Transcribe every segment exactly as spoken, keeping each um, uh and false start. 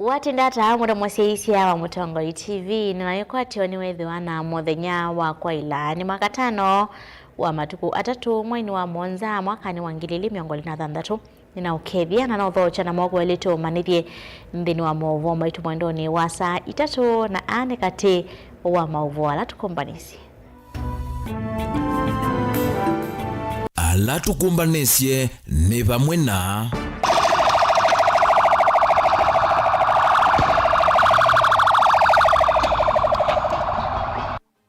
Watinda ata mũndũ mũsyaisya wa Mũtongoi T V, nĩnaĩkwatyo nĩwĩthĩwa na mũthenya wa kwaĩla nĩ Makatano wa matukũ atatũ mweinĩ wa mũonza mwakanĩ wa ngili ilĩ mĩongo ĩlĩ na thanthatũ. Nĩnaũkethya na naũthokya na moko elĩ tũmanĩthye nthĩnĩ wa maũvoo maitũ mwendonĩ wa saa itatũ, na aa nĩ katĩ wa maũvoo ala tũkũmbanĩsye. Ala tũkũmbanĩsye nĩ vamwe na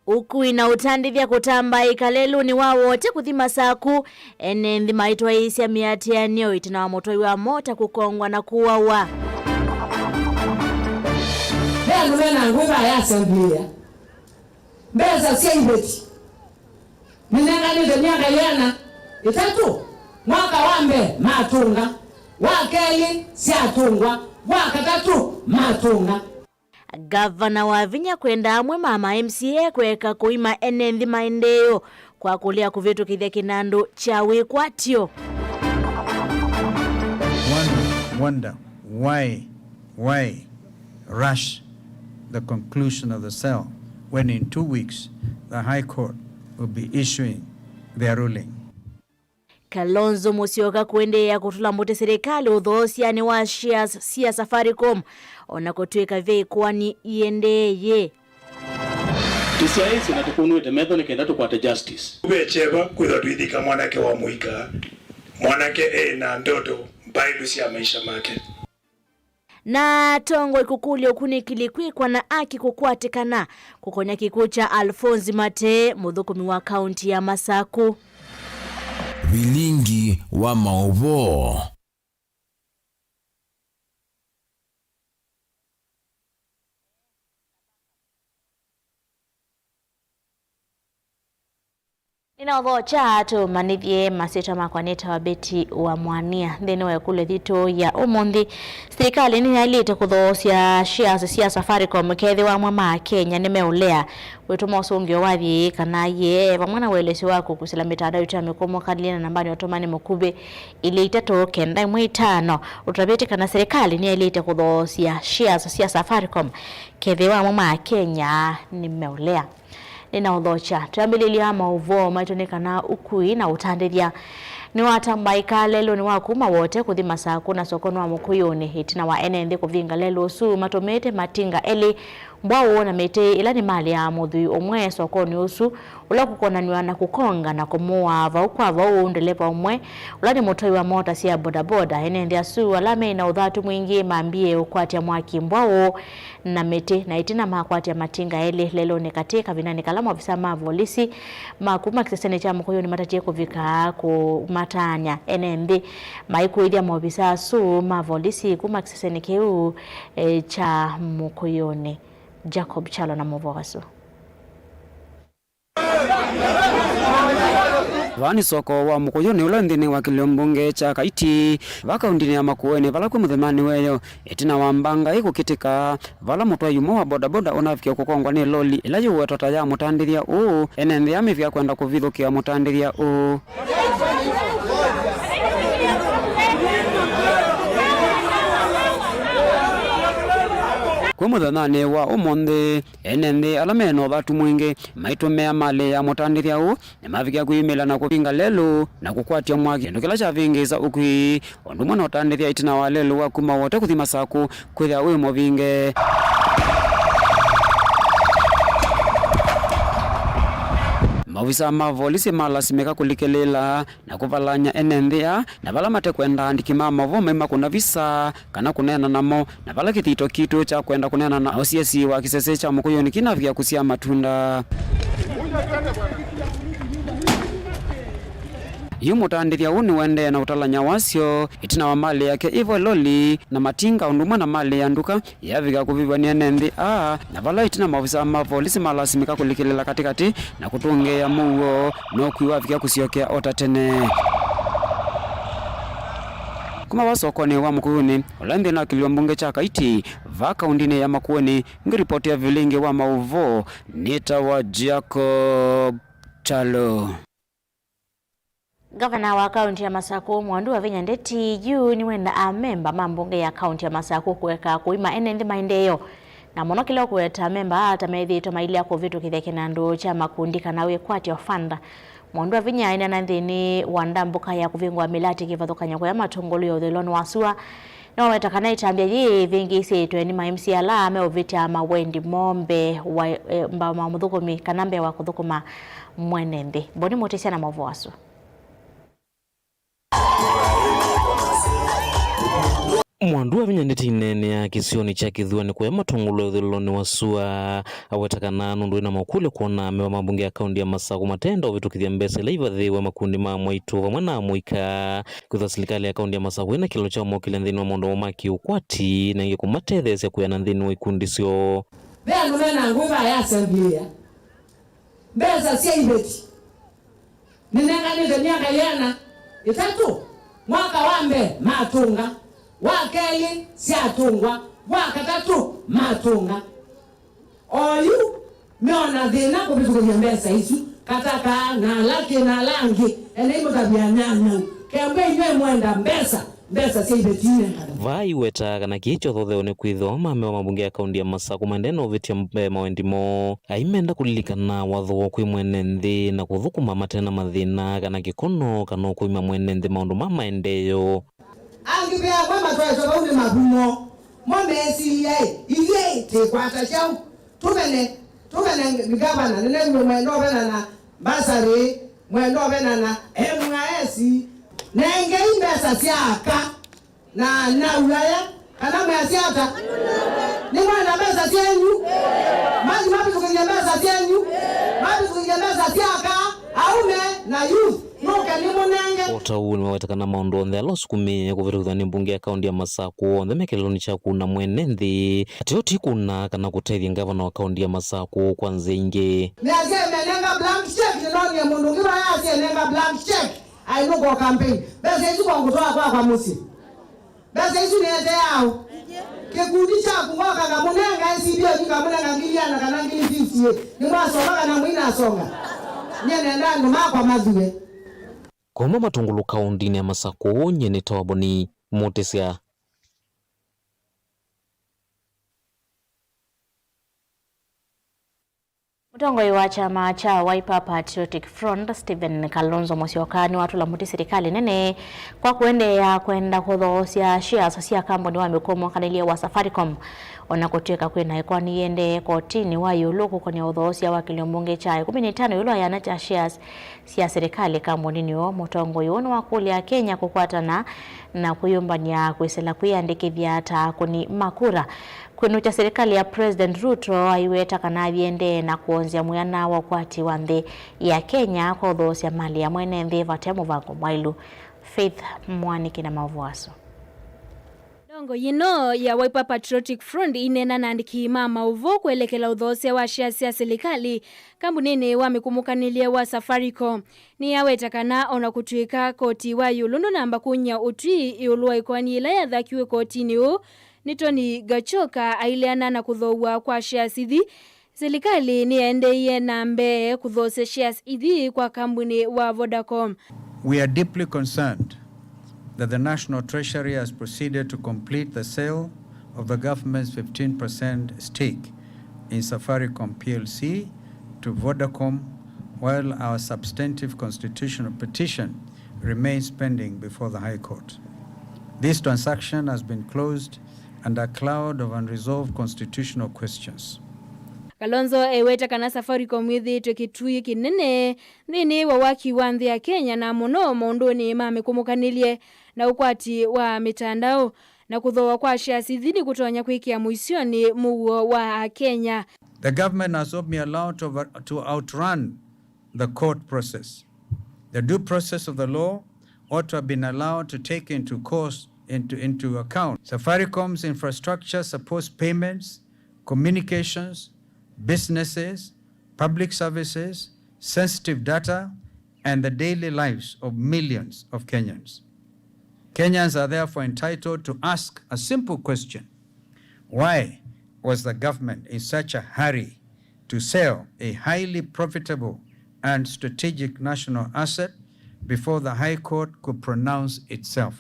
ũkui na ũtandĩthya kũtambaĩka lelũnĩ wa Wote kũthi Masaku, ene nthĩ maitwaĩĩsya mĩatĩanĩo ĩtina wa mũtwai wa mota kũkongwa na kũawa. Ve andũ me na ngũĩ vaa ya assembly ĩya. Mbesa sya iveti nĩnenganĩte myaka ĩana ĩtatũ. Mwaka wa mbee matũnga, wa kelĩ syatũngwa, wa katatũ matũnga. Ngavana Wavinya kwenda amwe ma ma M C A kũeka kũima ene nthĩ maendeeo kwa kũlea kũvĩtũkĩthya kĩnandũ kya wĩkwatyo. One wonder why, why rush the conclusion of the cell when in two weeks the High Court will be issuing their ruling. Kalonzo Musyoka kũendeea kũtũla mbũtĩ silikalĩ ũthoosyanĩ wa shares sya Safaricom, o na kũtw'ĩka ve ĩkoani iendeeye. Tũsyaĩĩsye na tũkũnw'ĩte metho nĩ kenda tũkwate justice. Ve kyeva kwĩthwa twĩthika mwanake wa mũika, mwanake e na ndoto mbaĩlu sya maisha make. Na atongoi kũkũlya ũkunĩkĩli kwĩkwa na aki kũkwatĩkana kũkonya kĩkw'ũ kya Alphonse Matee, mũthũkũmi wa kaunti ya Masaku. Vilingi wa maũvoo. Nĩnaũthokya tũmanĩthye. Masyĩtwa makwa nĩtawa Betty wa Mwania. Nthĩnĩ wa ĩkũlyo yitũ ya ũmũnthĩ, silikalĩ nĩyaĩlĩte kũthoosya shares sya Safaricom kethĩwa amwe ma Akenya nĩmeũlea. Wĩtũma ũsũngĩo wathi kana yĩee vamwe na ũelesyo wa kũkusĩla mĩtandao itũ ya mĩkũmo kalĩle na nambanĩ ya ũtũmani mũkuvĩ ilĩ itatũ kenda ĩmwe itano ũtavĩtye kana silikalĩ nĩyaĩlĩte kũthoosya shares sya Safaricom kethĩwa amwe ma Akenya nĩmeũlea. Nĩnaũthokya. Twĩambĩlĩlya maũvoo maitũ nĩ kana ũkui na ũtandĩthya nĩwatambaĩka lelũnĩ wa kuma Wote kũthi Masaku na sokonĩ wa Mũkũyũnĩ, ĩtina wa ene nthĩ kũvinga lelũ ũsu matũmĩĩte matinga elĩ, mbwaũ na mĩtĩ ĩla nĩ malĩ ya mũthwii ũmwe sokonĩ ũsu, ũla kũkonanw'a na kũkonga na kũmũaa vau kwa vau ndeleva ũmwe ũla nĩ mũtwai wa mota sya bodaboda. Ene nthĩ asu ala meĩ na ũthatu mwingĩ mambie ũkwatya mwaki mbwaũ na mĩtĩ, na ĩtina makwatya matinga elĩ lelũnĩ katĩ, kavindanĩ kala maovisa ma volisi ma kuma kĩsesenĩ kya Mũkũyũnĩ matatie kũvika kũmataany'a ene nthĩ. Maikũĩthya maovisa asu ma volisi kuma kĩsesenĩ kĩu, eh, kya Mũkũyũnĩ. Jacob Chalo na mũvoo asu. Vaa nĩ soko wa Mũkũyũnĩ ũla nthĩnĩ wa kĩlio mbunge kya Kaiti, va kaundinĩ ya Makueni, vala kwĩ mũthenyanĩ weyo, ĩtina wa mbanga ĩ kũkĩtĩka, vala mũtwai ũmwe wa bodaboda ũnavikie kũkongwa nĩ loli ĩla yĩũwetwa ta ya mũtandĩthya ũũ, ene nthĩ amĩvika kwenda kũvithũkĩa mũtandĩthya ũũ. Kwĩ mũthenyanĩ wa ũmũnthĩ, ene nthĩ ala me na ũthatu mwingĩ maitũmĩa malĩ ya mũtandĩthya ũũ, nĩmavikie kwĩyumĩlya na kũvinga lelũ na kũkwatya mwaki, kĩndũ kĩla kyavĩngĩĩsa ũkui, ũndũ ũmwe na ũtandĩthya ĩtina wa lelũ wa kuma Wote kũthi Masaku kwĩthĩa wĩ mũvinge. Maovisa ma volisi malasimĩka kũlikĩlĩĩla na kũvalany'a ene nthĩ aa, na vala matekwenda andĩki ma maũvoo maima kũna visa kana kũneena namo, na vala kĩthito kitũ kya kwenda kũneena na ũsiasĩ wa kĩsese kya Mũkũyũnĩ kĩnavika kũsyaa matunda. Yu mũtandĩthya ũũ nĩũendee na ũtalany'a wasyo ĩtina wa malĩ yake ĩvo loli na matinga ũndũ ũmwe na malĩ ya nduka yavika kũvĩvw'a nĩ ene nthĩ aa, na vala ĩtina maovisa ma volisi malasimĩka kũlikĩlĩĩla katĩkatĩ na kũtũngĩĩa mũuo, no kwĩ wavika kũsyokea o ta tene. Kuma va sokonĩ wa Mũkũyũnĩ, ũla nthĩnĩ wa kĩlio mbunge kya Kaiti, va kaundinĩ ya Makueni, ngĩripotia vilingi wa maũvoo, nĩtawa Jacob Chalo. Ngavana wa kaunti ya Masakũ, Mwandu Wavinya Ndeti, yu nĩwenda amemba ma mbunge ya kaunti ya Masakũ kũeka kũima ene nthĩ maendeeo, na mũno kĩla ũkũweta amemba aa ta methĩĩtwe mailea kũvĩtũkĩthya kĩnandũ kya makundi kana wĩkwatyo fund. Mwandu Wavinya aineena nthĩnĩ wa ndambũka ya kũvingũa mĩlatĩ kĩvathũkany'o kũya matũngũlũ ya ũthũĩlonĩ wa sua, nĩwaweta kana ĩtambya yĩĩ ĩvĩngĩĩsĩtwe nĩ ma M C A ala meũvĩtya mawendi moo mbee wa, eh, mba-, ma mũthũkũmi kana mbee wa kũthũkũma mwene nthĩ. Mboni Mũtĩsya na maũvoo asu. Mwandu Wavinya Ndeti aineenea kĩsionĩ kya Kĩthuanĩ kũya matũngũlũ ya ũthũĩlonĩ wa sua, aweta kana nũndũ wĩna makũlyo kwona amemba ma mbunge ya kaunti ya Masakũ matenda ũvĩtũkĩthya mbesa ila ivathĩĩwe makundi ma amwaitũ vamwe na amũika, kwĩthwa silikalĩ ya kaunti ya Masakũ ĩna kĩlalo kya ũmokĩlya nthĩnĩ wa maũndũ moo ma kĩũkwati, na ĩngĩ kũmatetheesya kwĩana nthĩnĩ wa ikundi syoo. Ve andũ mena ngũĩ vaya assembly ĩya. Mbesa sya iveti nĩnenganĩte myaka yĩana ĩtatũ. Mwaka wa mbee matũnga, wa kelĩ syatũngwa, wa katatũ matũnga. Oyu meona thĩna kũvĩtũkĩthya mbesa isu, Kataka na ala kĩ na ala angĩ, ene imũtavya nyanyau, kembwe inyw'ĩ mwenda mbesa, mbesa sya iveti inenganwe. Vaa aiweta kana kĩĩ kyothe ũtheo nĩ kwĩthĩwa mamemba ma mbunge ya kaunti ya Masakũ maendee na ũvĩtya mbee mawendi moo. Aimenda kũlilikana watho wa kwĩ mwene nthĩ na kũthũkũma mate na mathĩna kana kĩkono kana ũkũima mwene nthĩ maũndũ ma maendeeo. Angĩ ve amwe matwaĩtwe vau nĩ mavumo. Mo mesilya-ĩ, ithyĩ tĩkwata kyaũ? Tũmene, tũmene ngavana, nĩneew'e mwenda ũvena na mbasarĩ, mwenda ũvena na M I S. Nengei mbesa sya aka na na Ulaya, kana mwĩasya ata? Nĩmwenda mbesa syenyu? Mathi mavĩtũkĩthye mbesa syenyu, mavĩtũkĩthye mbesa sya aka, aume na youth. Nũke nĩmũnenge. O ta ũu, nĩwaweta kana maũndũ onthe ala ũsukumĩĩe kũvĩtũkĩthw'a nĩ mbunge ya kaunti ya Masakũ onthe me kĩlelonĩ kya kũna mwene nthĩ. Ateo ti kũna kana kũtethya ngavana wa kaunti ya Masakũ kwa nzĩa ingĩ. Nĩasya menenga blank check, nĩnoonie mũndũ ũngĩ vaya asyenenga blank check, ainũka o campaign. Mbesa isu kwa ngũtwaa kwakwa mũsyĩ. Mbesa isu nĩete yaũ? Kĩkundi kyaku ngoka ngamũnenga S B O, ngamũnenga ngili iana kana ngili fifty, nĩmwasonga kana mũinasonga? Nyie nenda andũ makwa mathue. Kuma Matũngũlũ kaũndĩnĩ ya Masakũ, nyie nĩ Tawaboni Mũtĩsya. Mũtongoi wa kyama kya Wiper Patriotic Front, Stephen Kalonzo Musyoka, nĩwatũla mũtĩ silikalĩ nene kwa kũendeea kwenda kũthoosya shares sya kambuni wa mĩkũmo kanĩlye wa Safaricom. O na kũtw'ĩka kwĩ na ĩkoani yĩendee kotinĩ wa ĩũlũ kũkonĩa ũthoosya wa kĩlio mbunge kya ĩkũmi na itano ĩũlũ wa ĩana kya shares sya silikalĩ kambuninĩ ũũ, mũtongoi ũũ nĩwakũlya Akenya kũkwatana na kwĩyũmbany'a kwĩsĩla kwĩyandĩkĩthya ta akũni ma kura. Kwĩnũkya silikalĩ ya President Ruto aiweta kana ayĩendee na kũonzya mwĩana wa ũkwati wa nthĩ ya Kenya kwa ũthoosya malĩ ya mwene nthĩ vate mũvango mwaĩlu. Faith Mwaniki na maũvoo asu. Ndongo yĩno ya Wiper Patriotic Front ĩineena na andĩki ma maũvoo kwelekela ũthoosya wa shares sya silikalĩ kambuninĩ wa mĩkũmũkanĩlye wa Safaricom. Nĩyaweta kana o na kũtw'ĩka koti wa ĩũlũ ndũnamba kũny'a ũtwi ĩũlũ wa ĩkoani yĩla yathakiwe kotinĩ ũũ, nĩ Tony Gachoka aileana na kũthoow'a kwa shares ithi, silikalĩ nĩyaendeeie na mbee kũthoosya shares ithi kwa kambuni wa Vodacom. We are deeply concerned that the National Treasury has proceeded to complete the sale of the government's fifteen percent stake in Safaricom P L C to Vodacom, while our substantive constitutional petition remains pending before the High Court. This transaction has been closed under a cloud of unresolved constitutional questions. Kalonzo eweta kana Safaricom ĩthĩĩtwe kĩtui kĩnene nthĩnĩ wa waki wa nthĩ ya Kenya, na mũno maũndũnĩ ma mĩkũmũkanĩlye na ũkwati wa mĩtandao, na kũthooa kwa shares ithi nĩkũtonya kwĩkĩa mũisyonĩ mũuo wa Akenya. The government has not been allowed to over-, to outrun the court process. The due process of the law ought to have been allowed to take into course, into, into account Safaricom's infrastructure supports payments, communications, businesses, public services, sensitive data, and the daily lives of millions of Kenyans. Kenyans are therefore entitled to ask a simple question: why was the government in such a hurry to sell a highly profitable and strategic national asset before the High Court could pronounce itself.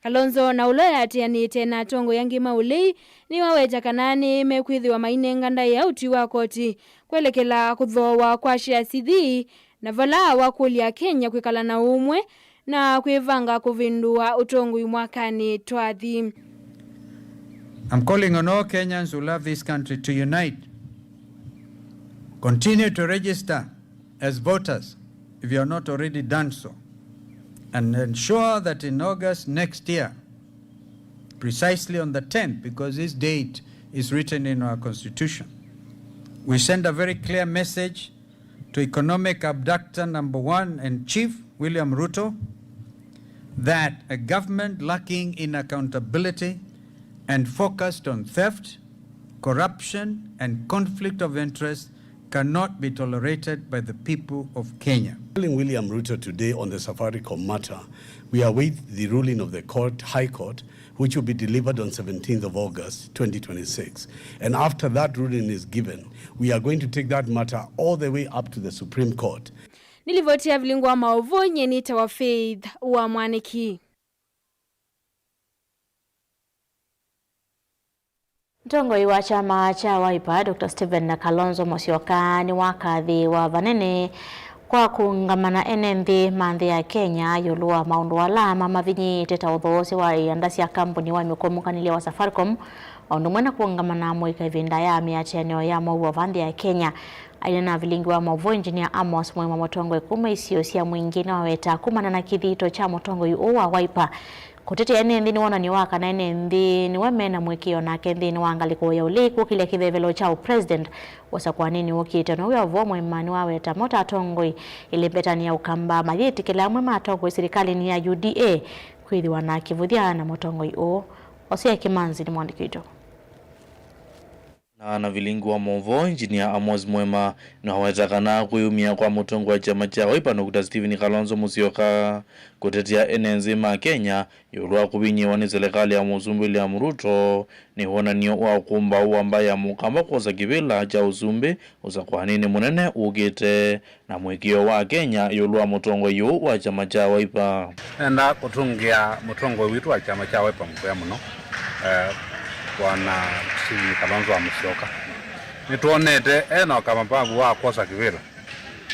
Kalonzo, na ũla ũyatĩanĩte na atongoi angĩ ma ũlei, nĩwaweta kana nĩmekwĩthĩwa mainenga ndaĩa ũtwi wa koti kwelekela kũthooa kwa shares ithi, na vala wakũlya Akenya kwĩkala na ũmwe na kwĩvanga kũvĩndũa ũtongoi mwakanĩ twathi. I'm calling on all Kenyans who love this country to unite. Continue to register as voters if you have not already done so, and ensure that in August next year, precisely on the tenth, because this date is written in our constitution, we send a very clear message to economic abductor number one and chief, William Ruto, that a government lacking in accountability and focused on theft, corruption, and conflict of interest cannot be tolerated by the people of Kenya. Telling William Ruto today on the Safaricom matter, we await the ruling of the court, High Court, which will be delivered on seventeenth of August, twenty twenty-six. And after that ruling is given, we are going to take that matter all the way up to the Supreme Court. Nĩ livoti ya Vilingi wa Maũvoo, nyie nĩtawa Faith wa Mwaniki. Mũtongoi wa kyama kya Wiper, Doctor Stephen Kalonzo Musyoka, nĩwakathĩĩwa vanene kwa kũũngama na ene nthĩ ma nthĩ ya Kenya ĩũlũ wa maũndũ ala mamavinyĩĩte ta ũthoosya wa ianda sya kambuni wa mĩkũmũkanĩlya wa Safaricom, o ũndũ ũmwe na kũũngama na amũika ĩvinda ya mĩatĩanĩo ya mũuo va nthĩ ya Kenya. Aineena na Vilingi wa Maũvoo, Engineer Amos Mwema, mũtongoi kuma isio sya Mwingi, nĩwaweta kumana na kĩthito kya mũtongoi ũũ wa Wiper kũtetea ene nthĩ nĩ wonany'o wa kana ene nthĩ nĩwe mena mũĩkĩĩo nake nthĩnĩ wa ngalĩko ya ũlei kũkĩlya kĩvevelo kya ũpresident ũsakũanĩnĩ ũkĩte. Nowĩa ũvoo, Mwema nĩwaweta mo ta atongoi ĩlembetanĩ ya Ũkamba mayĩtĩkĩla amwe ma atongoi silikalĩnĩ ya U D A kwĩthĩwa na kĩvũthya na mũtongoi ũũ. Osea Kĩmanzi nĩ mwandĩki witũ. Na na Vilingi wa Maũvoo, Engineer Amos Mwema nĩwaweta kana kwĩyumya kwa mũtongoi wa kyama kya Wiper, Doctor Stephen Kalonzo Musyoka, kũtetea ene nthĩ ma Kenya ĩũlũ wa kũvinyĩĩwa nĩ silikalĩ ya Mũsumbĩ William Ruto nĩ wonany'o wa ũkũmbaũ wa mbaĩ ya Mũkamba kwosa kĩvĩla kya ũsumbĩ ũsakũanĩnĩ mũnene ũkĩte, na mũĩkĩĩo wa Kenya ĩũlũ wa mũtongoi ũũ wa kyama kya Wiper. Nenda kũtũngĩa mũtongoi witũ wa kyama kya Wiper mũvea mũno, eh, Bwana Stephen Kalonzo wa Musyoka. Nĩtwonete ena ũkamavu wa kwosa kĩvĩla,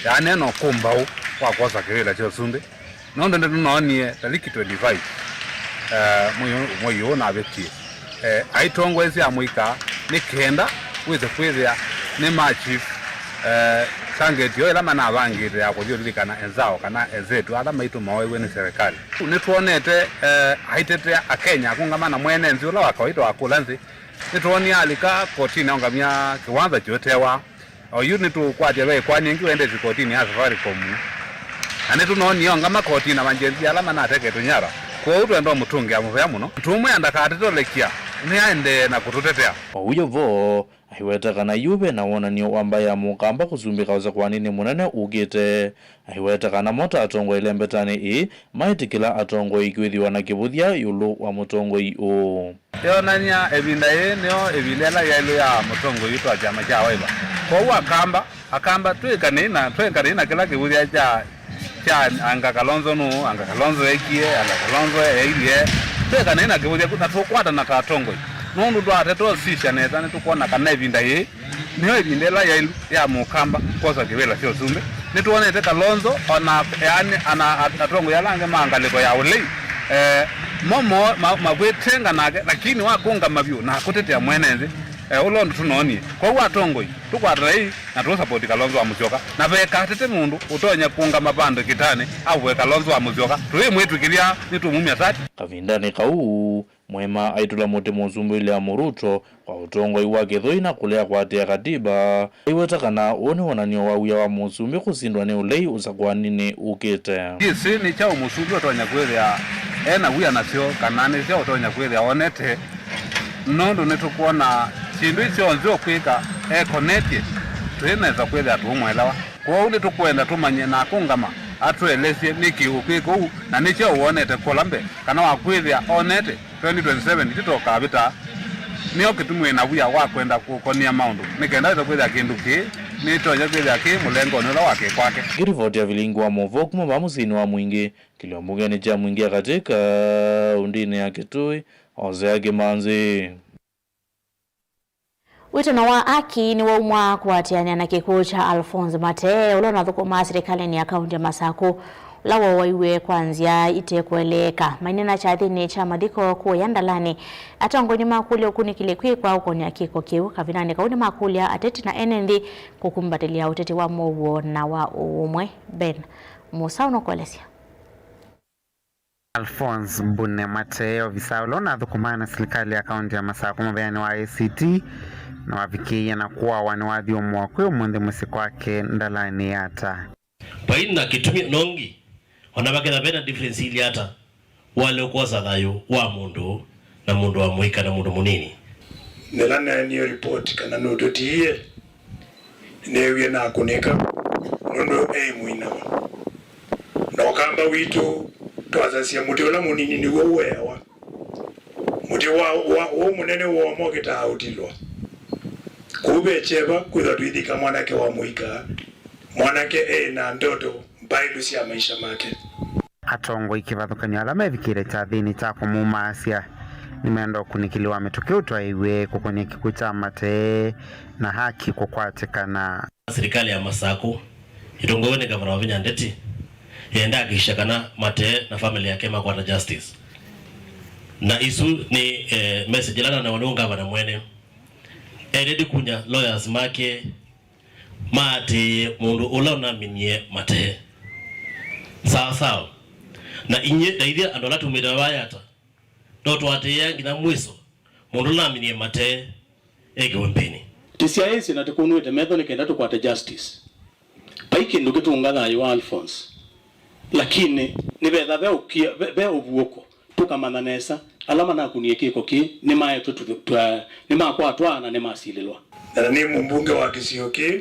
yaani ena ũkũmbaũ wa kwosa kĩvĩla kya ũsumbĩ. Nũndũ nĩtũnoonie taliki twenty-five, eh, mwei, mwei ũũ navĩtie, eh, aitongoesya amũika nĩ kenda wĩse kwĩthĩa nĩ ma chief, eh, target yo ĩla manavangĩte ya kũthi ũlilikana enzao kana enzetu ala maitũmaoiwe nĩ serikali. Nĩtwonete, eh, aitetea Akenya akũngama na mwene nthĩ ũla wa kawaida wa kũla nthĩ. Nĩtwoonie alika kotinĩ aũngamya kĩwanza kĩũtewa. Oyu nĩtũũkwatya ve ĩkoani ĩngĩ wendete kotinĩ ya Safaricom. Na nĩtũnoonie ongama kotinĩ na manjenzi ala manateketwe nyara. Kwoou twenda ũmũtũngĩa mũvea mũno. Tũmwĩa ndakatetelekya, nĩaendee na kũtũtetea. Oyu vo aiweta kana yu ve na wonany'o wa mbaĩ ya Mũkamba kũsumbĩka ũsakũanĩnĩ mũnene ũkĩte. Aiweta kana mo ta atongoi ĩlembetanĩ ĩĩ maĩtĩkĩla atongoi kwĩthĩwa na kĩvũthya ĩũlũ wa mũtongoi ũũ. Yonany'a ĩvinda yĩĩ nĩyo ĩvinda ĩla yaĩlu ya mũtongoi witũ wa kyama kya Wiper. Kwoou Akamba, Akamba twĩkanei na, twĩkanei na kĩla kĩvũthya kya, kya anga Kalonzo nũũ, anga Kalonzo ekie, anga Kalonzo eilye. Twĩkanei na kĩvũthya kĩu na tũkwatana ta atongoi. Nũndũ twateta ũsisya nesa nĩtũkwona kana ĩvinda yĩĩ nĩyo ĩvinda ĩla yaĩlu ya Mũkamba kwosa kĩvĩla kya ũsumbĩ. Nĩtwonete Kalonzo, ona, yaani, ana at-, atongoi ala angĩ ma ngalĩko ya ũlei, eh, mo, mo ma, makwĩtenga nake, lakini wakũngama vyũ na kũtetea mwene nthĩ, eh, ũla ũndũ tũnoonie. Kwoou atongoi, tũkwatanei na tũsapoti Kalonzo wa Musyoka, na vekatete mũndũ ũtonya kũngama vandũ kĩtanĩ avoe Kalonzo wa Musyoka. Tũimwĩtw'ĩkĩthya nĩtũmumya sati. Kavindanĩ kau, Mwema aitũla mũtĩ Mũsumbĩ William Ruto kwa ũtongoi wa kĩthũi na kũlea kũatĩĩa katiba. Aiweta kana ũũ nĩ wonany'o wa wia wa Mũsumbĩ kũsindwa nĩ ũlei ũsakũaninĩ ũkĩte. Ndĩsĩ nĩ kyaũ Mũsumbĩ ũtonya kwĩthĩa e na wia nasyo, kana nĩ kyaũ ũtonya kwĩthĩa onete, nũndũ nĩtũkwona syĩndũ ii syonthe ũkwĩka ekonetye, twĩnesa kwĩthĩa tũũmũelewa. Kwoou nĩtũkwenda tũmanye na akũngama atũelesye nĩkĩ ũkwĩka ũu, na nĩ kyaũ wonete kũla mbee, kana wakwĩthĩa onete. Twenty twenty-seven tĩtokavĩta, nĩyo kĩtumi wĩ na wia wa kwenda kũkonĩa maũndũ, nĩ kenda wĩse kwĩthĩa kĩndũ kĩĩ Nĩtonya kwĩthĩa kĩ mũlengonĩ ũla wa kĩ kwake. Ngĩrivoti ya vilingi wa maũvoo kuma vaa mũsyĩnĩ wa Mwingĩ, kĩlio mbungenĩ kya Mwingĩ ya katĩ kaũndĩnĩ ya Kitui, Hosea Kĩmanzi. Wĩtano wa aki nĩwaumwa kũatĩanĩa na kĩkw'ũ kya Alphonse Matee, ũla ũnathũkũmaa silikalĩnĩ ya kaũntĩ ya Masakũ, ũla wooaiwe kwa nzĩa ite kũeleeka. Maineena kyathĩnĩ kya mathiko kũũya Ndalani, atongoi nĩmakũlya ũkunĩkĩli kwĩkwa ũkonya kĩko kĩu. Kavindanĩ kau nĩmakũlya ateti na ene nthĩ kũkumbatĩlya ũteti wa mũuo na wa ũũmwe. Ben Mũsa ũnũkũelesya. Alphonse Mbune Matee, ovisaa ũla ũnathũkũmaa na silikalĩ ya kaũntĩ ya Masakũ mũvĩanĩ wa A C T, nĩwavikĩie na kũawa nĩwathyũmũa kwĩ ũmũnthĩ mũsyĩ kwake Ndalani Yatta. Vai na kĩtumi nongi, o na vakethwa ve na difference ili ata, wale ũkwosa thayũ wa mũndũ na mũndũ wa mũika na mũndũ mũnini. Nĩla neenie ripoti kana nũtũtiie, neewie nakũnĩka nũndũ eĩ mũinawa. Na ũkamba witũ twasasya mũtĩ ũla mũnini nĩw'o ũeawa. Mũtĩ wa, wa, ũũ mũnene woomo kĩtaa ũtilwa. Kũu ve kyeva kwĩthwa twĩthika mwanake wa mũika, mwanake eĩ na ndoto mbaĩlu sya maisha make. Atongoi kĩvathũkany'o ala mevikĩte kyathĩnĩ kya kũmumaasya nĩmenda ũkunĩkĩli wa mĩtũkĩ ũtwaĩwe kũkonya kĩkw'ũ kya Matee na haki kũkwatĩkana. Silikalĩ ya Masakũ ĩtongoew'e nĩ Ngavana Wavinya Ndeti yenda akikisha kana Matee na famĩlĩ yake makwata justice. Na isu nĩ, eh, message ĩla nanewa nĩ ngavana mwene. Endete kunya lawyers make maatĩĩe mũndũ ũla ũnaminie Matee. Sawa sawa. Na inyie, na ithyĩ andũ ala tumĩte vaa Yatta, no tũatĩĩa nginya mwiso mũndũ ũla ũnaminie Matee ekĩwe mbĩnĩ. Tĩsyaĩĩsye na tũkũnw'ĩte metho nĩ kenda tũkwate justice. Vai kĩndũ kĩtũnga thayũ wa Alphonse. Lakini nĩvetha ve ũkia-, ve, ve ũvuũko, tũkamanya nesa ala manakunie kĩko kĩĩ nĩmaetwe tũ-, twa-, nĩmakwatwa na nĩmasilĩlwa. Na nĩ mũmbunge wa kĩsio kĩĩ,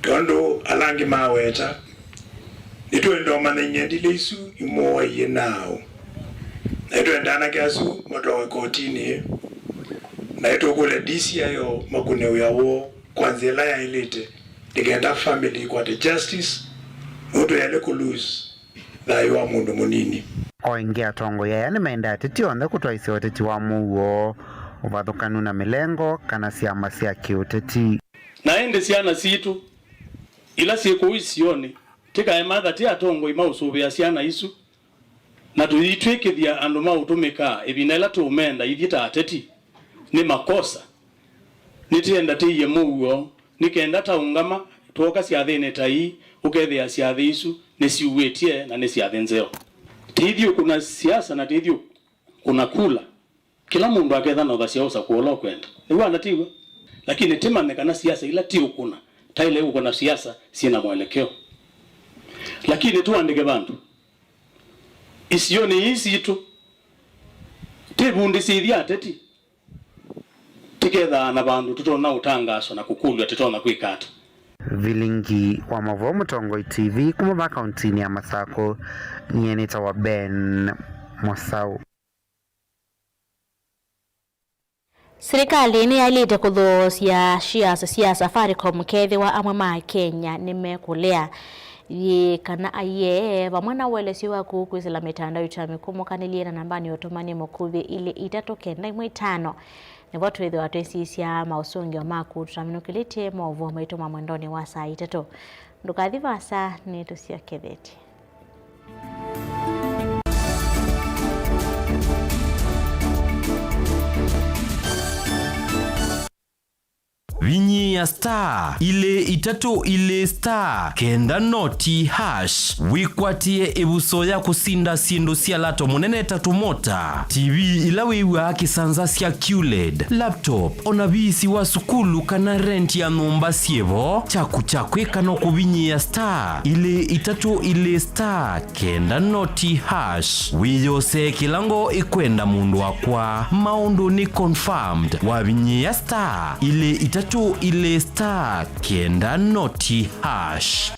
tondũ ala angĩ maweta, nĩtwenda ũmanya inyendilĩ isu imũaie naaũ. Na nĩtwenda anake asu matwawe kotinĩ, na nĩtũkũlya D C I O makũne wĩa woo kwa nzĩa ĩla yaĩlĩte, nĩ kenda famĩlĩ ikwate justice, nũndũ yaĩle kũ lose thayũ wa mũndũ mũnini. O ĩngĩ, atongoi aya nĩmaendaa ateti onthe kũtwaĩsya ũteti wa mũuo, ũvathũkanu na mĩlengo kana syama sya kĩũteti. Na ĩndĩ syana sitũ ila syĩ kũu isionĩ, tĩkaematha tĩ atongoi maũsũvĩa syana isu, na tũyĩtw'ĩkĩthya andũ ma ũtũmĩka ĩvinda ĩla tũũmenda ithyĩ ta ateti, nĩ makosa. Nĩtĩenda tĩie mũuo, nĩ kenda taũngama, twooka syathĩnĩ ta ii, ũkethĩa syathĩ isu nĩsyuĩtye na nĩ syathĩ nzeo. Tĩithyĩ ũkũna siasa na tĩithyĩ ũkũna kula. Kĩla mũndũ aketha na ũthasya ũsakũa ũla ũkwenda. Nĩw'o anda tiw'o? Lakini tĩmanye kana siasa ila tiũkũna, taĩle ũkũna siasa syĩ na mwelekeo. Lakini tũandĩke vandũ. Isionĩ ii sitũ, tĩvundĩsĩthye ateti. Tĩkethaa na vandũ tũtonya ũtangaaswa na kũkũlw'a tũtonya kwĩka ata. Vilingi wa maũvoo Mũtongoi T V kuma vaa kauntinĩ ya Masakũ, nyie nĩtawa Ben Mũsaũ. Silikalĩ nĩyaĩlĩte kũthoosya shares sya Safaricom kethĩwa amwe ma Akenya nĩmekũlea. Yĩ kana aiee vamwe na ũelesyo waku kwĩsĩla mĩtandao itũ ya mĩkũmũkanĩlye na nambanĩ ya ũtũmani mũkuvĩ ilĩ itatũ kenda ĩmwe itano. Nĩvo twĩthĩwa twĩsisya maũsũngĩo maku tũtaminũkĩlĩtye maũvoo maitũ ma mwendonĩ wa saa itatũ. Ndũkathi vaasa, nĩtũsyokethetye. Vinyĩĩa star ilĩ itatũ ilĩ star kenda noti hash wĩkwatĩe ĩvuso ya kũsinda syĩndũ sya lato mũnene ta tũmota, T V ila wĩw'aa kĩsanza sya Q led, laptop, o na viisi wa sukulu kana rent ya nyũmba syĩvo. Kyaku kya kwĩka no kũvinyĩĩa star ilĩ itatũ ilĩ star kenda noti hash. Wĩyosee kĩla ngoo ĩkwenda, mũndũ wakwa, maũndũ nĩ confirmed. Wavinyĩĩa star ilĩ itatũ ilĩ star kenda noti hash.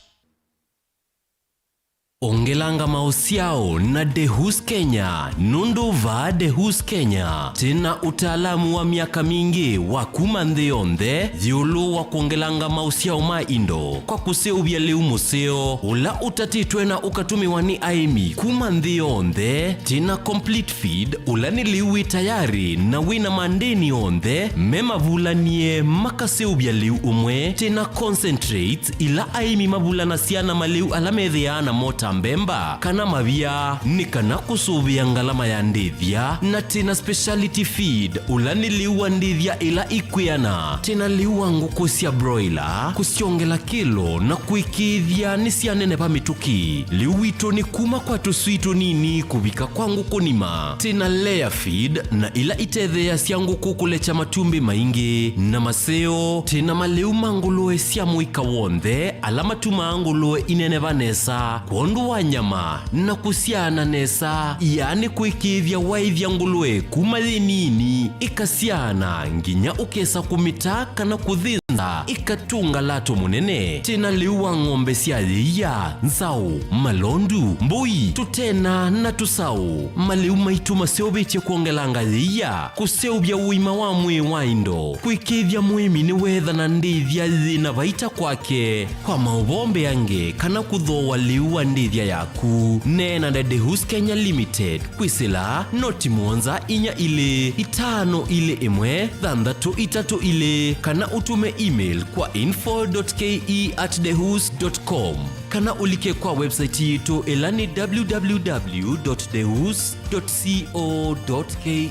Ongelanga maũsyao na Dehus Kenya, nũndũ vaa Dehus Kenya twĩna ũtaalamu wa myaka mingĩ wa kuma nthĩ yonthe ĩũlũ wa kwongelanga maũsyao ma indo kwa kũseũvya lĩu mũseo ũla ũtatĩtwe na ũkatũmĩwa nĩ aĩmi kuma nthĩ yonthe. Twĩna complete feed, ũla nĩ lĩu wĩ tayarĩ na wĩna mandĩni onthe me mavulanie makaseũvya lĩu ũmwe. Twĩna concentrates, ila aĩmi mavulanasya na malĩu ala methĩaa namo ta mbemba kana mavia, nĩ kana kũsũvĩa ngalama ya ndĩthya. Na twĩna speciality feed, ũla nĩ lĩu wa ndĩthya ĩla ikwĩana. Twĩna lĩu wa ngũkũ sya broiler, kũsyongela kĩlo na kũĩkĩĩthya nĩsyaneneva mĩtũkĩ. Lĩu witũ nĩ kuma kwa tũswii tũnini kũvika kwa ngũkũ nima. Twĩna layer feed na ila itetheeasya ngũkũ kũlekya matumbĩ maingĩ na maseo. Twĩna malĩu ma ngũlũe sya mũika w'onthe ala matumaa ngũlũe ineneva nesa kwondũ wa nyama na kũsyaana nesa, yaani kũĩkĩĩthya waĩthya ngũlũe kuma yĩ nini ĩkasyaana nginya ũkesa kũmĩta kana kũthĩnza ĩkatũnga lato mũnene. Twĩna lĩu wa ng'ombe sya yĩia, nzaũ, malondu, mbũi, tũtena na tũsaũ. Malĩu maitũ maseũvĩtye kwongelanga yĩia, kũseũvya ũima wa mwĩĩ wa indo, kũĩkĩĩthya mũĩmi nĩweethana ndĩthya yĩna vaita kwake. Kwa maũvoo mbeange kana kũthooa lĩu wa ndĩthya yaku, neena na Dehus Kenya Limited kwĩsĩla noti mũonza inya ilĩ itano ilĩ ĩmwe thanthatũ itatũ ilĩ kana ũtũme email kwa info dot K E at dehus dot com kana ũlike kwa website yitũ ĩla nĩ w w w dot dehus dot co dot K E.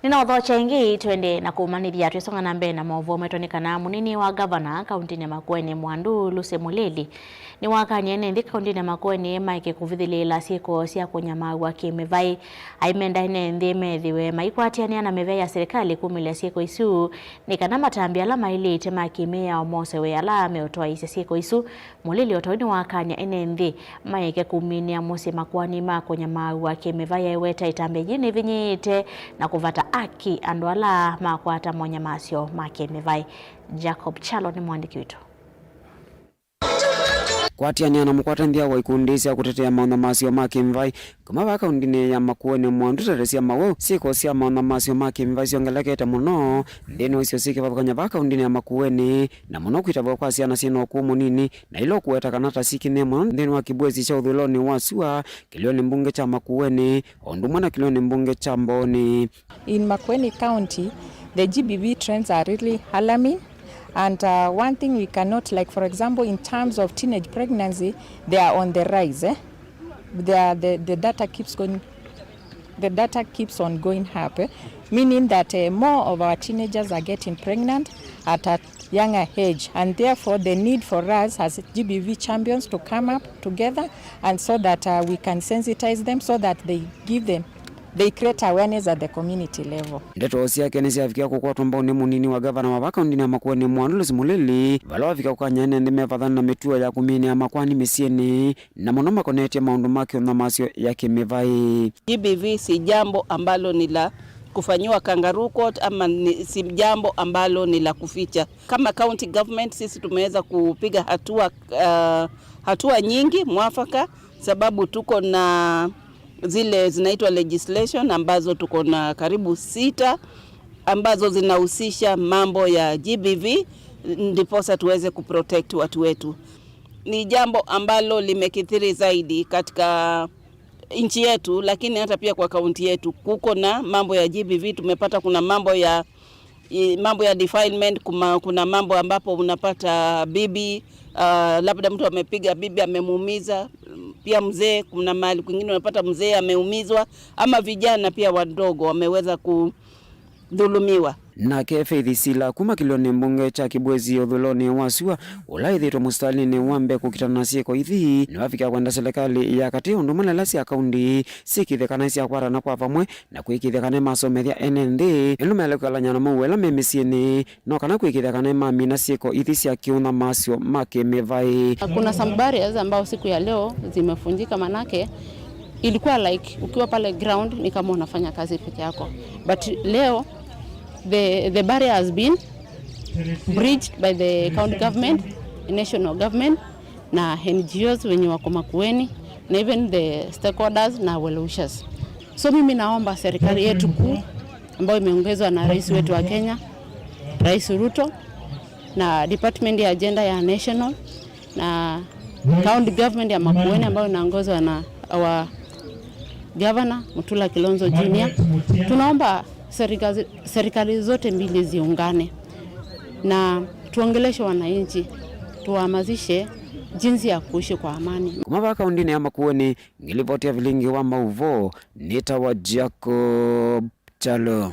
Nĩnaũthokya ĩngĩ, twende na kũmanyĩthya twĩsonga na mbee na maũvoo maitũ nĩ kana mũnini wa ngavana kauntinĩ ya Makueni Mwandu Lucy Mũlĩli nĩwakany'a ene nthĩ kauntinĩ ya Makueni maeke kũvithĩlĩĩla syĩko sya kũnyamaaw'a kĩ-mĩvaĩ. Aimenda ene nthĩ methĩwe maikwatĩanĩa na mĩvĩa ya silikalĩ kumĩlya syĩko isu nĩ kana matambya ala maĩlĩte ma kĩ-mĩao mosewe ala meũtwaĩĩsya syĩko isu. Mũlĩli o ta ũu nĩwakany'a ene nthĩ maeke kũminĩa mũsyĩ makoani ma kũnyamaaw'a kĩ-mĩvaĩ, aiweta ĩtambya yĩĩ nĩvinyĩĩte na kũvata aki andũ ala makwata monyamasyo ma kĩ-mĩvaĩ. Jacob Chalo nĩ mũandĩki witũ. Kwatĩanĩa na mũkwata nthĩa wa ikundi sya kũtetea maũnyamasyo ma kĩ-mĩvaĩ kuma vaa kaundinĩ ya Makueni Mwandu, ndeto sya Maweu, syĩko sya maũnyamasyo ma kĩ-mĩvaĩ syongelekete mũno nthĩnĩ wa isio syĩ kĩvathũkany'o vaa kaundinĩ ya Makueni, na mũno kwĩtavw'a kwa syana syĩ na ũkũũ mũnini, na ila ũkũweta kana ta sikinyie mũno nthĩnĩ wa kĩbwesi kya ũthũĩlonĩ wa sua kĩlĩonĩ mbunge kya Makueni, o ũndũ ũmwe na kĩlĩonĩ mbunge kya Mbooni. In Makueni County, the G B V trends are really alarming, and, uh, one thing we cannot, like, for example, in terms of teenage pregnancy, they are on the rise, eh? They are, the, the data keeps going, the data keeps on going up, eh? Meaning that, uh, more of our teenagers are getting pregnant at a younger age, and therefore the need for us as G B V champions to come up together, and so that, uh, we can sensitize them so that they give them, they create awareness at the community level. Ndeto syake nĩsyavikia kũkwatwa mbau nĩ mũnini wa ngavana wa vaa kaundinĩ ya Makueni Mwandu Lucy Mũlĩli, vala wavika kũkany'a ene nthĩ mevathane na mĩtuo ya kũminĩa makoani mĩsyĩnĩ, na mũno makonetye maũndũ ma kĩũnyamasyo ya kĩmĩvaĩ. G B V si jambo ambalo ni la kufanyiwa kangaroo court ama ni, si jambo ambalo ni la kuficha. Kama county government sisi tumeweza kupiga hatua, uh, hatua nyingi mwafaka, sababu tuko na zile zinaitwa legislation ambazo tuko na karibu sita ambazo zinahusisha mambo ya G B V, ndiposa tuweze kuprotect watu wetu. Ni jambo ambalo limekithiri zaidi katika nchi yetu, lakini hata pia kwa kaunti yetu kuko na mambo ya G B V. Tumepata kuna mambo ya, i, mambo ya defilement, kuma, kuna mambo ambapo unapata bibi, ah, labda mtu amepiga bibi, amemuumiza, pia mzee, kuna mahali kwingine unapata mzee ameumizwa, ama vijana pia wadogo wameweza ku, dhulumiwa. Nake Faith Sila kuma kĩlĩonĩ mbunge kya Kibwezi ũthũĩlonĩ wa sua, ũla ĩthĩĩtwe mũsitalĩnĩ wa mbee kũkitana na syĩko ithi, nĩwavikia kwenda silikalĩ ya katĩ ũndũ ũmwe na ila sya kaunti syĩkĩĩthye kana nĩsyakwatana kwa vamwe na kwĩkĩĩthya kana nĩmasomethya ene nthĩ ĩndũ maelekwĩkalany'a na mauũ ala me mĩsyĩnĩ, no kana kwĩkĩĩthya kana nĩmamina syĩko ithi sya kĩũnyamasyo ma kĩmĩvaĩ. Kuna some barriers ambao siku ya leo zimefunjika, manake Ilikuwa like ukiwa pale ground ni kama unafanya kazi peke yako, but leo the, the barrier has been bridged by the county government, national government, na N G Os wenye wako Makueni, na even the stakeholders na well wishers. So mimi naomba serikali yetu kuu ambayo imeongozwa na rais wetu wa Kenya, Rais Ruto, na department ya agenda ya national na county government ya Makueni ambayo inaongozwa na our governor Mutula Kilonzo Junior, tunaomba serikali, serikali zote mbili ziungane na tuongeleshe wananchi, tuwahamasishe jinsi ya kuishi kwa amani. Kuma vaa kaundinĩ ya Makueni, ngilivoti ya vilingi wa mauvoo, nĩtawa Jacob Chalo.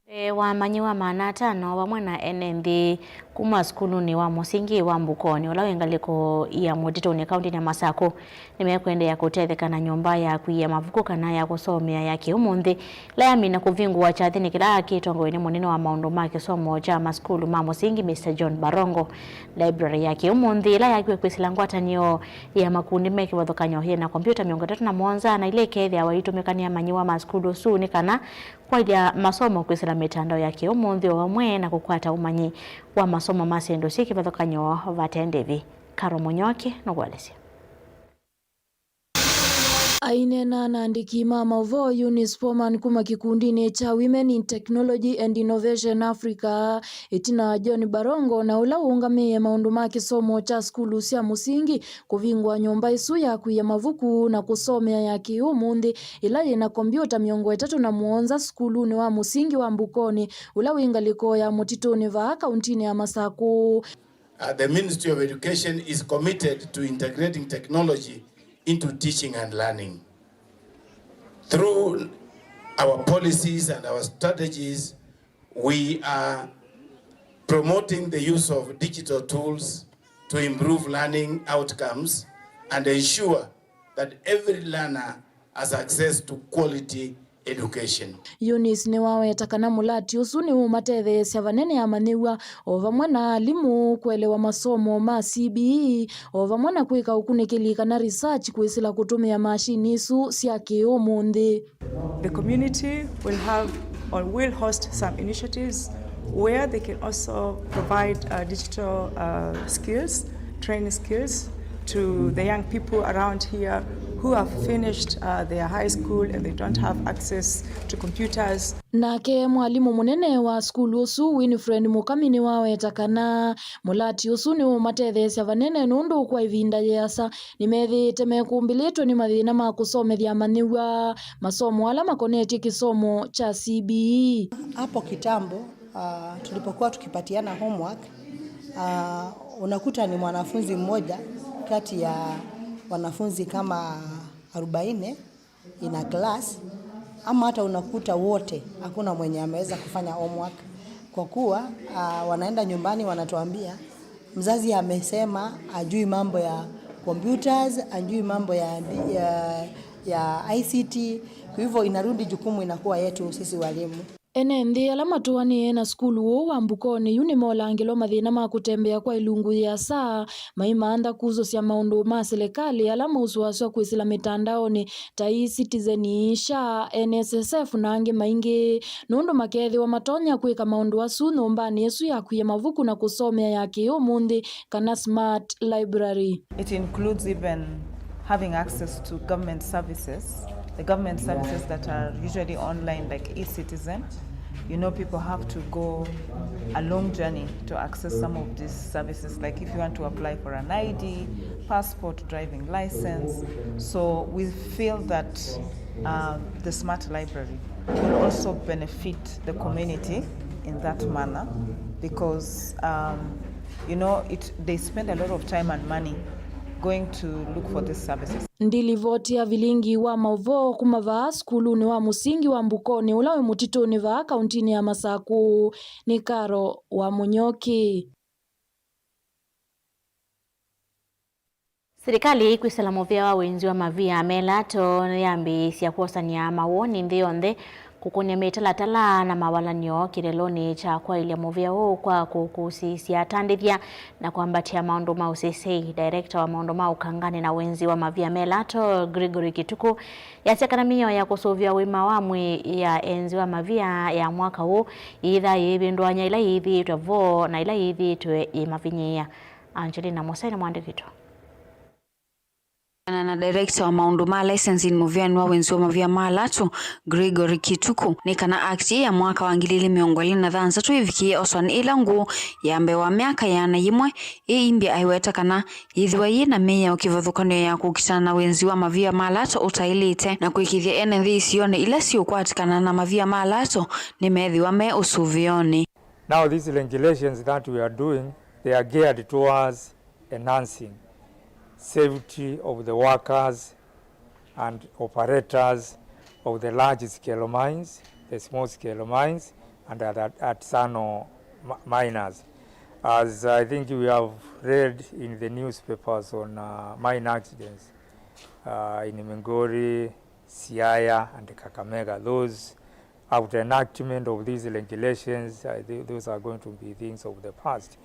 Mbee wa amanyĩw'a maana atano vamwe na ene nthĩ kuma sukulunĩ wa mũsingi wa Mbukoni, ũla wĩ ngalĩko ya Mũtitũnĩ kaũntĩnĩ ya Masakũ, nĩmekũendeea kũtetheka na nyũmba ya kũia mavuku kana ya kũsomea ya kĩũmũnthĩ, ĩla yamina kũvingũa kyathĩnĩ kĩla kĩtongoew'e nĩ mũnene wa maũndũ ma kĩsomo kya masukulu ma mũsingi, Mister John Barongo. Library ya kĩũmũnthĩ, ĩla yakiwe kwĩsĩla ngwatanĩo ya makundi me kĩvathũkany'o, yĩ na kombyũta mĩongo ĩtatũ na mũonza na ila ikeethĩawa iitũmĩka nĩ amanyĩw'a ma sukulu ũsu nĩ kana kwaĩlya masomo kwĩsĩla mĩtandao ya kĩũmũnthĩ o vamwe na kũkwata ũmanyi wa masomo ma syĩndũ syĩ kĩvathũkany'o vate ndĩvi. Caro Mũnyoki nũkũelesya. Aineena na andĩki ma maũvoo, Eunice Foreman kuma kĩkundinĩ kya Women in Technology and Innovation Africa, ĩtina wa John Barongo, na ũla ũũngamĩe maũndũ ma kĩsomo kya sukulu sya mũsingi, kũvingũa nyũmba ĩsu ya kũia mavuku na kũsomea ya kĩũmũnthĩ, ĩla yĩ na kombyũta mĩongo ĩtatũ na mũonza sukulunĩ wa mũsingi wa Mbukoni, ũla wĩ ngalĩko ya Mũtitũnĩ vaa kauntinĩ ya Masakũ. Uh, the Ministry of Education is committed to integrating technology into teaching and learning. Through our policies and our strategies, we are promoting the use of digital tools to improve learning outcomes and ensure that every learner has access to quality education. Eunice nĩwaweta kana mũlati ũsu nĩũmatetheesya vanene amanyĩw'a o vamwe na alimũ kũelewa masomo ma C B E o vamwe na kwĩka ũkunĩkĩli kana research kwĩsĩla kũtũmĩa mashini isu sya kĩũmũnthĩ. The community will have or will host some initiatives where they can also provide, uh, digital, uh, skills, training skills to the young people around here who have finished, uh, their high school and they don't have access to computers. Nake mwalimũ mũnene wa sukulu ũsu, Winfred Mũkami, nĩwaweta kana mũlati ũsu nĩũmatetheesya vanene nũndũ kwa ĩvinda yĩasa nĩmethĩĩte mekũmbĩlĩtwe nĩ mathĩna ma kũsomethya amanyĩw'a masomo ala makonetye kĩsomo kya C B E. Hapo kitambo, ah, tulipokuwa tukipatiana homework, ah, unakuta ni mwanafunzi mmoja kati ya wanafunzi kama arobaini in a class, ama hata unakuta wote, hakuna mwenye ameweza kufanya homework, kwa kuwa, ah, wanaenda nyumbani wanatuambia, mzazi amesema ajui mambo ya computers, ajui mambo ya, ya, ya I C T, kwa hivyo inarudi jukumu inakuwa yetu sisi walimu. Ene nthĩ ala matũanĩe na sukulu ũũ wa Mbukoni yu nĩmolangĩlwa mathĩna ma kũtembea kwa ilungu yĩasa, maimantha kũsũsya maũndũ ma silikalĩ ala mausũasw'a kwĩsĩla mĩtandaonĩ ta e-Citizen, SHA, N S S F na angĩ maingĩ, nũndũ makeethĩwa matonya kwĩka maũndũ asu nyũmbanĩ ĩsu ya kũia mavuku na kũsomea ya kĩũmũnthĩ kana smart library. It includes even having access to government services, the government services that are usually online, like e-Citizen. You know, people have to go a long journey to access some of these services, like if you want to apply for an I D, passport, driving license. So we feel that, um, the smart library will also benefit the community in that manner because, um, you know, it, they spend a lot of time and money going to look for these services. Ndilivoti ya vilingi wa maũvoo kuma vaa sukulunĩ wa mũsingi wa Mbukoni ũla wĩ mũtitũnĩ vaa kauntinĩ ya Masakũ nĩ Karo wa Mũnyoki. Silikalĩ ĩkwĩsĩla mũvĩa wa wĩnzi wa mavia melato nĩyambĩĩsya kwosany'a mawoni nthĩ yonthe kũkũnĩa mĩtalatala na mavalany'o kĩlelonĩ kya kwaĩlya mũvĩa ũũ kwa kũkũsĩĩsya atandĩthya na kwambatya maũndũ ma ũseseĩ. Director wa maũndũ ma ũkanganĩ na wĩnzi wa mavia melato, Gregory Kituku, yasya kana mĩao ya kũsũvĩa ũima wa mwĩĩ ya enzi wa mavia ya mwaka ũũ yĩĩthaa yĩivĩndũany'a ĩla yĩthĩĩtwe vo na ĩla yĩthĩĩtwe yĩmavinyĩĩa. Angelina Mose nĩ mwandĩki witũ. Kũlingana na director wa maũndũ ma licensing mũvĩanĩ wa wĩnzi wa mavia ma lato, Gregory Kituku, nĩ kana act ĩĩ ya mwaka wa ngili ilĩ mĩongo ĩlĩ na thanthatũ ĩvikĩe oswa nĩ ĩla ngũũ ya mbee wa myaka ĩana yĩmwe. Ĩimbya aiweta kana yĩthĩwa yĩ na mĩao kĩvathũkan'yo ya kũkitana na wĩnzi wa mavia ma lato ũtaĩlĩte na kũĩkĩĩthya ene nthĩ isionĩ ila siũkwatĩkana na mavia ma lato nĩmethĩwa me ũsũvĩonĩ. Now these regulations that we are doing, they are geared towards enhancing safety of the workers and operators of the large scale mines, the small scale mines, and other artisanal mi-, miners. As I think we have read in the newspapers on, uh, mine accidents, uh, in Migori, Siaya, and Kakamega, those after enactment of these regulations, I think those are going to be things of the past.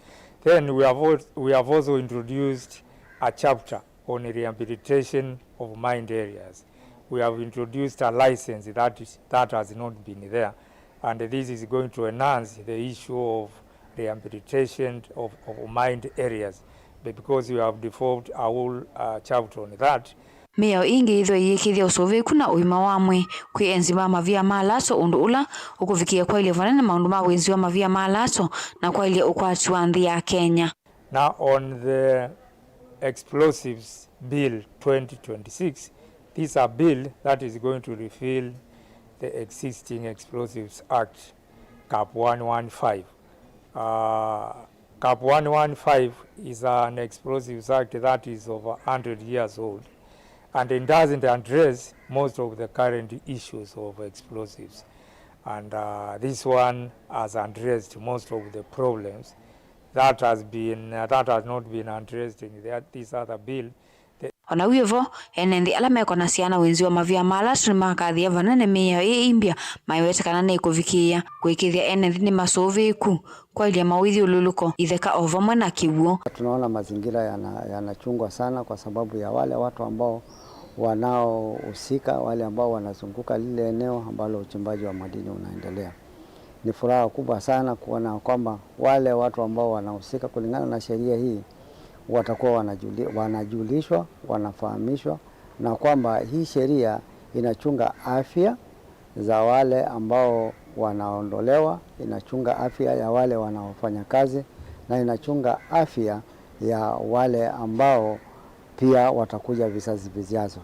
Then we have al-, we have also introduced a chapter on rehabilitation of mined areas. We have introduced a license that is, that has not been there, and this is going to enhance the issue of rehabilitation of, of mined areas, be-, because we have developed a whole, uh, chapter on that. Mĩao ĩngĩ yĩthĩwa ĩyĩkĩĩthya ũsũvĩĩku na ũima wa mwĩĩ kwĩ enzi ma mavia ma lato, ũndũ ũla ũkũvikĩĩa kwaĩlya vanene maũndũ ma wĩnzi wa mavia ma lato na kwaĩlya ũkwati wa nthĩ ya Kenya. Now on the Explosives Bill twenty twenty-six, this is a bill that is going to repeal the existing Explosives Act, cap one one five. Uh, cap one one five is an Explosives Act that is over a hundred years old, and it doesn't address most of the current issues of explosives. And, uh, this one has addressed most of the problems that has been, uh, that has not been addressed in the, this other bill. O na wĩ vo, ene nthĩ ala mekonasya na wĩnzi wa mavia ma lato nĩmakathĩa vanene mĩao ĩĩ ĩimbya, maiweta kana nĩkũvikĩĩa kũĩkĩĩthya ene nthĩ nĩmasũvĩĩku kwaĩlya mawĩthyũlũlũko, itheka o vamwe na kĩw'ũ. Tunaona mazingira yana-, yanachungwa sana kwa sababu ya wale watu ambao wanaohusika, wale ambao wanazunguka lile eneo ambalo uchimbaji wa madini unaendelea. Ni furaha kubwa sana kuona kwamba wale watu ambao wanahusika kulingana na sheria hii watakuwa wanajuli-, wanajulishwa, wanafahamishwa, na kwamba hii sheria inachunga afya za wale ambao wanaondolewa, inachunga afya ya wale wanaofanya kazi, na inachunga afya ya wale ambao pia watakuja vizazi vijazo.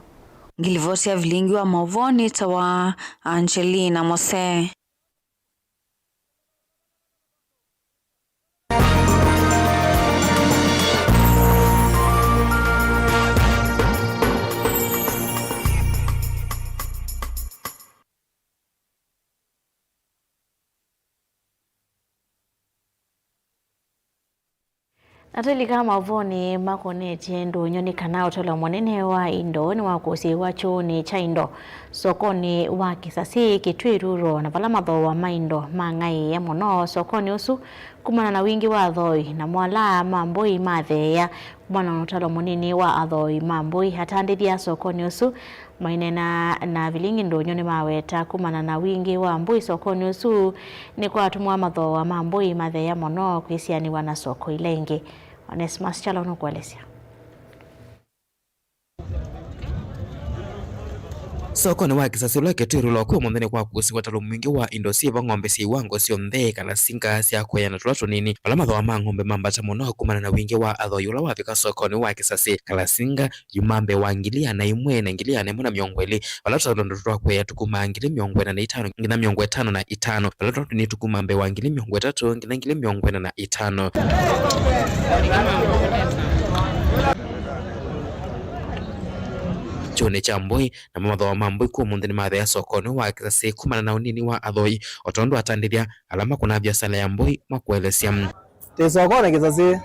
Ngilivoti ya vilingi wa maũvoo nĩtawa Angelina Mose. Na twĩlika maũvoonĩ makonetye ndũnyũ nĩ kana ũtalo mũnene wa indo nĩwakũsĩĩwa kyũũnĩ kya indo sokonĩ wa Kĩsasĩ, Kitui Rural, na vala mathooa ma indo mang'aĩĩe mũno sokonĩ ũsu kumana na wingĩ wa athooĩ, namo ala ma mbũi matheea kumana na ũtalo mũnini wa athooĩ ma mbũi. Atandĩthya sokonĩ ũsu maineena na vilingi ndũnyũ nĩmaweta kumana na wingĩ wa mbũi sokonĩ ũsu nĩkwatũmwa mathooa ma mbũi matheea mũno kwĩsĩanĩw'a na soko ila ingĩ. Onesmus Kyalo nũkũelesya. Sokonĩ wa Kĩsasĩ ũla Kitui Rural kwĩ ũmũnthĩ nĩkwakũsĩwe ũtalo mwingĩ wa indo syĩ vo, ng'ombe syĩ iwango syonthe, kalasinga sya kũeana tũla tũnini, vala mathooa ma ng'ombe mambata mũno kumana na wingĩ wa athooĩ ũla wavika sokonĩ wa Kĩsasĩ. Kalasinga yuma mbee wa ngili ĩana ĩmwe na ngili ĩana ĩmwe na mĩongo ĩlĩ, vala tũtalo twa kũea tũkumaa ngili mĩongo ĩna na itano nginya mĩongo ĩtano na itano, vala tũla tũnini tũkumaa mbee wa ngili mĩongo ĩtatũ nginya ngili mĩongo ĩna na itano. Kyũũnĩ kya mbũi, namo mathooa ma mbũi kwĩ ũmũnthĩ nĩmatheea sokonĩ wa Kĩsasĩ kumana na ũnini wa athooĩ, o tondũ atandĩthya ala makũnaa viasala ya mbũi makũelesya. Twĩ sokonĩ Kĩsasĩ,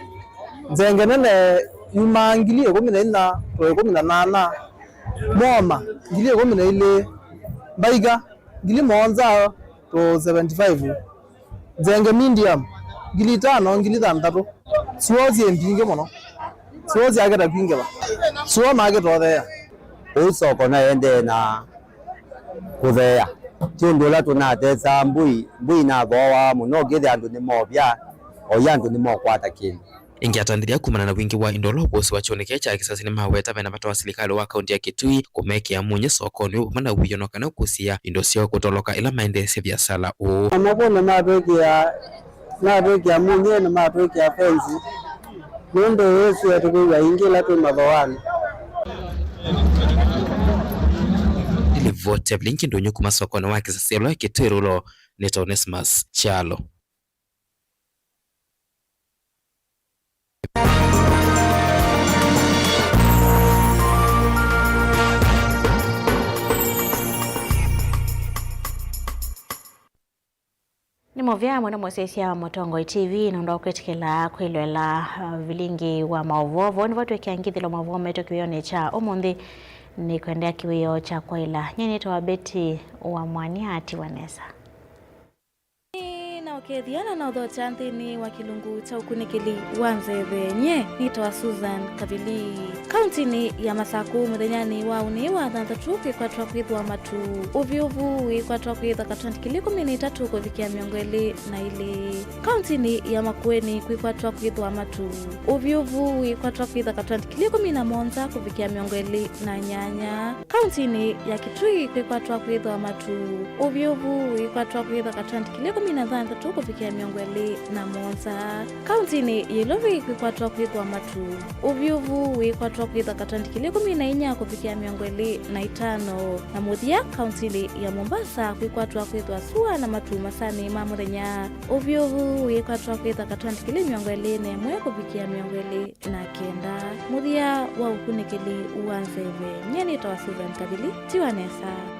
nzenge nene Yumaa ngili ĩkũmi na inya to ĩkũmi na nana, Moma ngili ĩkũmi na ilĩ, Mbaiga ngili mũonza to seventy five, Nzenge medium ngili itano, ngili thanthatũ. Suo syĩ mbingĩ mũno. Suo syakĩta kwingĩva. Suo makĩta ũtheea. Ũu soko no ĩendee na kũtheea. Ti ũndũ ũla tũnatesa mbũi, mbũi inathooa mũno, ũkĩthĩa andũ nĩmovya, oyu andũ nĩmokwata kĩndũ. Ĩngĩ atandĩthya kumana na wingĩ wa indo ũla ũkũsĩwa kyũnĩ kĩĩ kya kĩsasi nĩmaweta vena vata wa silikalĩ wa kaunti ya Kitui kũmekĩa munye sokonĩ ũu vamwe na wĩoo no kana kũsia indo syoo kũtoloka ĩla maendeesye viasala ũũ. Amwe kũndũ matwĩkĩa, matwĩkĩa munye na matwĩkĩa fensi nũndũ ĩsue tũkwĩw'a ingĩ ĩla twĩ mathooanĩ. Nĩ livoti ya vilingi ndũnyũ kuma sokonĩ wa kĩsasi ũla Kitui Rural, nĩ ta Onesmus Kyalo. Nĩ mũvea mũno mũsyaĩĩsya wa Mũtongoi T V nũndũ wa kwĩtĩkĩla kwĩloela, uh, vilingi wa maũvoo. Vau nĩvo twĩkĩa ngithĩlo maũvoo maitũ kĩwĩonĩ kya ũmũnthĩ. Nĩkwendea kĩwĩoo kya kwaĩla. Nyie nĩtawa Betty wa Mwania atiwa nesa. Nĩ na ũkethya na na ũthokya nthĩnĩ wa kĩlungu kya ũkunĩkĩli wa nzeve. Nyie nĩtawa Susan Kavili. Kauntinĩ ya Masakũ mũthenyanĩ wa ũnĩ wa thanthatũ kwĩkwatwa kwĩthwa matu. Ũvyũvu wĩkwatwa kwĩtha katwenti kĩlĩ ĩkũmi na itatũ kũvikĩa mĩongo ĩlĩ na ilĩ. Kauntinĩ ya Makueni kwĩkwatwa kwĩthwa matu. Ũvyũvu wĩkwatwa kwĩtha katwenti kĩlĩ ĩkũmi na mũonza kũvikĩa mĩongo ĩlĩ na nyanya. Kauntinĩ ya Kitui kwĩkwatwa kwĩthwa matu. Ũvyũvu wĩkwatwa kwĩtha katwenti kĩlĩ ĩkũmi na thanthatũ kũvikĩa mĩongo ĩlĩ na mũonza. Kauntinĩ ya Ilovi kwĩkwatwa kwĩthwa matu. Ũvyũvu wĩkwatwa kwĩtha katwenti kĩlĩ ĩkũmi na inya kũvikĩa mĩongo ĩlĩ na itano. Na mũthya, kauntinĩ ya Mombasa kwĩkwatwa kwĩthwa sua na matu masanĩ ma mũthenya. Ũvyũvu wĩkwatwa kwĩtha katwenti kĩlĩ mĩongo ĩlĩ na ĩmwe kũvikĩa mĩongo ĩlĩ na kenda. Mũthya wa ũkunĩkĩli wa nzeve, nyie nĩtawa Susan Kavili, tiwa nesa.